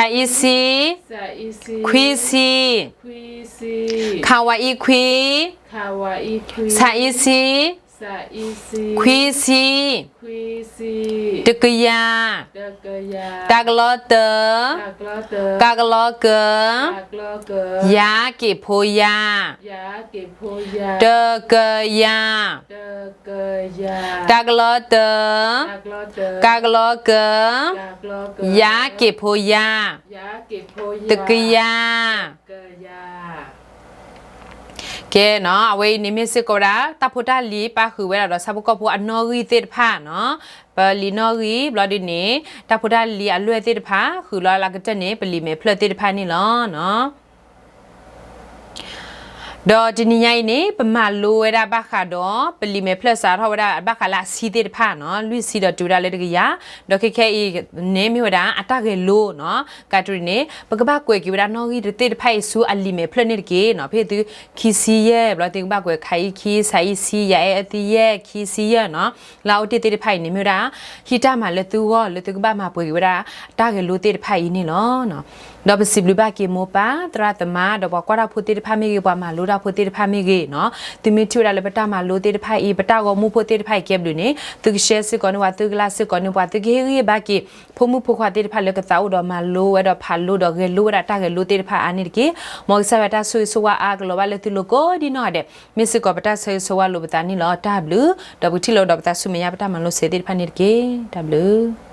စးအံဆံ, ခွံဆံ, ခးဝးအံခွံ, စးအံဆံ, ခွံဆံ, တကယၤ, တကလီတၢ, ကကလီကၢ, ယၤက့ၣ်ဖိယၤ, တကယၤ, တကလီတၢ, ကကလီကၢ, ယၤက့ၣ်ဖိယၤ, တကယၤ. ကဲနီၤ, အဝဲအံၤန့ၣ်မ့ၢ်စ့ၢ်ကီးဝဲဒၣ် တၢ်ဖိတၢ်လံၤပာ်ဃုာ်ဝဲဒၣ်ဒီး ဆၣ်ဖိကီၢ်ဖိအနီၣ်ဂံၢ်သ့ၣ်တဖၣ်နီၤ, ပလံာ်နီၣ်ဂံၢ်ဘျီဒ်န့ၣ် တၢ်ဖိတၢ်လံၤအလွဲၢ်သ့ၣ်တဖၣ် ဃုာ်လီၤလၢအကတၢၢ်န့ၣ် ပလံာ်မဲာ်ဖျၢၣ်သ့ၣ်တဖၣ်န့ၣ်လီၤ. ဒီးတနံၤညါအံၤန့ၣ် ပမၤလိဝဲဒၣ်ဘၣ်ဃးဒီး ပလံာ်မဲာ်ဖျၢၣ်စးထီၣ်ဝဲဒၣ်ဘၣ်ဃးလၢအဆံသ့ၣ်တဖၣ်နီၤ, လွံၢ်ဆံဒီးတုၤဝဲဒၣ်လၢတကယၤ, ဒီးခဲခဲအံၤန့ၣ် မ့ၢ်ဝဲဒၣ်အတၢ်ဂဲၤလိနီၤ, ကးတရံးန့ၣ် ပကဘၣ်ကွဲးက့ၤဝဲဒၣ်နီၣ်ဂံၢ်တသ့ၣ်တဖၣ်အံၤဆူအလံာ်မဲာ်ဖျၢၣ်န့ၣ်တက့ၢ်နီၤ, ဖဲသုခံဆံယဲၢ် ဘျီသုကဘၣ်ကွဲးခးအံခံ စးအံဆံ ယၤအဲအသံယဲၢ် ခံဆံယဲၢ်နီၤ, လၢအအိၣ်တ့ၢ်သ့ၣ်တဖၣ်အံၤန့ၣ် မ့ၢ်ဝဲဒၣ် ဟံၣ်တၢ်မၤလၢသုဂီၢ်လၢသုကဘၣ်မၤပှဲၤက့ၤဝဲဒၣ် တၢ်ဂဲၤလိသ့ၣ်တဖၣ်အံၤန့ၣ်လီၤ. ဒီးပစံးဘျုးဘၣ်က့ၤမိၢ်ပၢ်သရၣ်သမါ ဒီးပှၤကွၢ်တၢ်ဖိသ့ၣ်တဖၣ်မ့ၢ်ဂ့ၤ ပှၤမၤလိတၢ်ဖိသ့ၣ်တဖၣ်မ့ၢ်ဂ့ၤနီၤ, သုမ့ၢ်ထံၣ်ဝဲဒၣ်လၢပတၢ်မၤလိသ့ၣ်တဖၣ်အံၤ ပတၢ်ဂီၤမူဖိသ့ၣ်တဖၣ်အံၤကဲဘျုးန့ၣ် သုကshareစ့ၢ်ကီးန့ၢ်ပှၤ သုကlikeစ့ၢ်ကီးန့ၢ်ပှၤ သုကဟ့ၣ်ဂံၢ်ဘါက့ၤ ဖိမုၣ်ဖိခွါသ့ၣ်တဖၣ်လၢကသးအိၣ်ဒီးမၤလိဝဲဒီးဖးလိဒီးဂဲၤလိဝဲဒၣ်တၢ်ဂဲၤလိသ့ၣ်တဖၣ်အါန့ၣ်တက့ၢ်. မ်ကစၢ်ယွၤတၢ်ဆိၣ်ဂ့ၤဆိၣ်ဝါအါကလီၤဘၣ်လၢသုလိၤကိးဒ်နီၢ်ဂၤဒဲး, မ့ၢ်စ့ၢ်ကီးပတၢ်ဆၢဂ့ၤဆၢဝါလိာ်ပသးန့ၣ်လီၤ. တၢ်ဘျုး, ဒီးပကထံၣ်လိာ်ဒီးပသးဆူမဲာ်ညါပတၢ်မၤလိစဲးသ့ၣ်တဖၣ်န့ၣ်တက့ၢ်. တၢ်ဘျုး